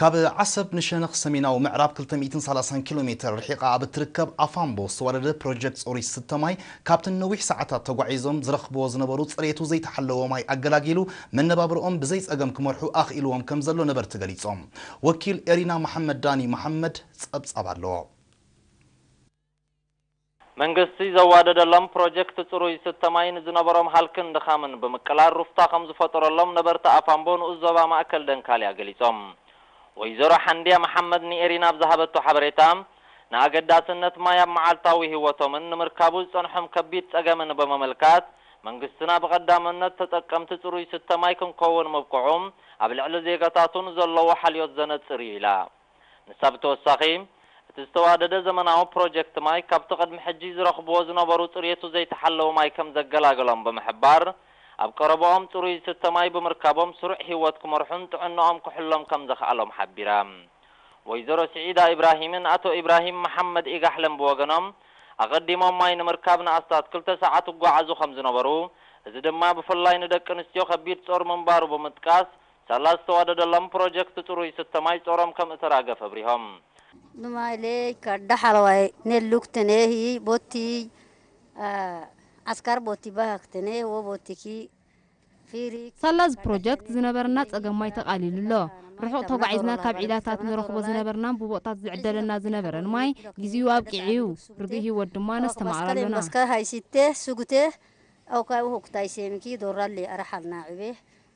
ካብ ዓሰብ ንሸነኽ ሰሜናዊ ምዕራብ ክልተ ሚእትን ሰላሳን ኪሎ ሜትር ርሒቓ ኣብ እትርከብ ኣፋምቦ ዝተዋደደ ፕሮጀክት ጽሩይ ዝስተ ማይ፣ ካብተን ነዊሕ ሰዓታት ተጓዒዞም ዝረኽብዎ ዝነበሩ ጽሬቱ ዘይተሓለወ ማይ ኣገላጊሉ፣ መነባብርኦም ብዘይ ጸገም ክመርሑ ኣኽኢልዎም ከም ዘሎ ነበርቲ ገሊጾም። ወኪል ኤሪና መሓመድ ዳኒ መሓመድ ጸብጻብ ኣለዎ። መንግስቲ ዘዋደደሎም ፕሮጀክት ጽሩይ ዝስተ ማይ ንዝነበሮም ሃልክን ድኻምን ብምቅላል ሩፍታ ከም ዝፈጠረሎም ነበርቲ ኣፋምቦ ንኡስ ዞባ ማእከል ደንካልያ ገሊጾም። ወይዘሮ ሓንድያ መሓመድ ንኤሪና ኣብ ዝሃበቶ ሓበሬታ፣ ንኣገዳስነት ማይ ኣብ መዓልታዊ ህይወቶምን ንምርካቡ ዝጸንሖም ከቢድ ጸገምን ብምምልካት፣ መንግስትና ብቐዳምነት ተጠቀምቲ ጽሩይ ዝስተ ማይ ክንከውን ምብቅዑ ኣብ ልዕሊ ዜጋታቱ ንዘለዎ ሓልዮት ዘነጽር እዩ ኢላ። ንሳ ብተወሳኺ፣ እቲ ዝተዋደደ ዘመናዊ ፕሮጀክት ማይ ካብቲ ቅድሚ ሕጂ ዝረኽብዎ ዝነበሩ ጽሬቱ ዘይተሓለወ ማይ ከም ዘገላገሎም ብምሕባር፣ ኣብ ቀረባኦም ጽሩይ ዝስተ ማይ ብምርካቦም ስሩዕ ህይወት ክመርሑን ጥዕናኦም ክሕሎም ከም ዘኽኣሎም ሓቢራ። ወይዘሮ ስዒዳ ኢብራሂምን ኣቶ ኢብራሂም መሓመድ ኢጋሕለን ብወገኖም፣ ኣቐዲሞም ማይ ንምርካብ ንኣስታት ክልተ ሰዓት ይጓዓዙ ከም ዝነበሩ፣ እዚ ድማ ብፍላይ ንደቂ ኣንስትዮ ከቢድ ጾር ምንባሩ ብምጥቃስ፣ ሳላ ዝተዋደደሎም ፕሮጀክት ጽሩይ ዝስተ ማይ ጾሮም ከም እተራገፈ ኣብሪሆም። Dumailee kadda halawai ne luktenehi botti askar botti bahaktene wo bottiki firi ሳላ እዚ ፕሮጀክት ዝነበረና ጸገም ማይ ተቓሊሉ ኣሎ። ርሑቕ ተጓዒዝና ካብ ዒላታት ንረኽቦ ዝነበርናን ብቦቕታት ዝዕደለና ዝነበረን ማይ ግዚኡ ኣብቂዑ እዩ። ርግእ ህይወት ድማ ነስተማቕር ኣለና። Baska haysite sugute aukai uhuktai semiki dorralle arahalna ube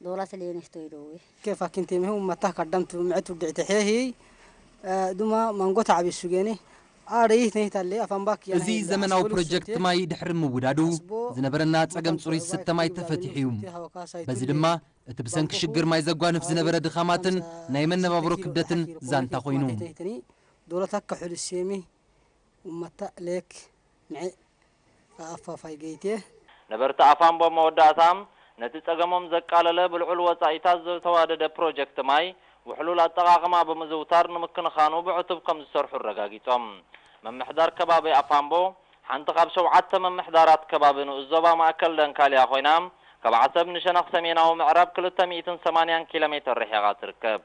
dolat lenihtoidowe. Kefakin temehu matah kaddam tu mecet udicte hehi duma mango tabi sugeni. እዚ ዘመናዊ ፕሮጀክት ማይ ድሕሪ ምውዳዱ፣ ዝነበረና ጸገም ጽሩይ ዝስተ ማይ ተፈቲሑ እዩ። በዚ ድማ፣ እቲ ብሰንኪ ሽግር ማይ ዘጓንፍ ዝነበረ ድኻማትን ናይ መነባብሮ ክብደትን ዛንታ ኮይኑ። Dolatakka xulisemi ummata lek mice aafafai geyte. ነበርቲ ኣፋምቦ መወዳእታ፣ ነቲ ጸገሞም ዘቃለለ ብልዑል ወጻኢታት ዝተዋደደ ፕሮጀክት ማይ፣ ውሕሉል ኣጠቓቕማ ብምዝውታር ንምክንኻኑ ብዕቱብ ከም ዝሰርሑ ኣረጋጊጾም። ምምሕዳር ከባቢ ኣፋምቦ፣ ሓንቲ ካብ ሸውዓተ ምምሕዳራት ከባቢ ንኡስ ዞባ ማእከል ደንካልያ ኮይና፣ ካብ ዓሰብ ንሸነኽ ሰሜናዊ ምዕራብ ክልተ ሚእትን ሰማንያን ኪሎ ሜትር ርሒቓ ትርከብ።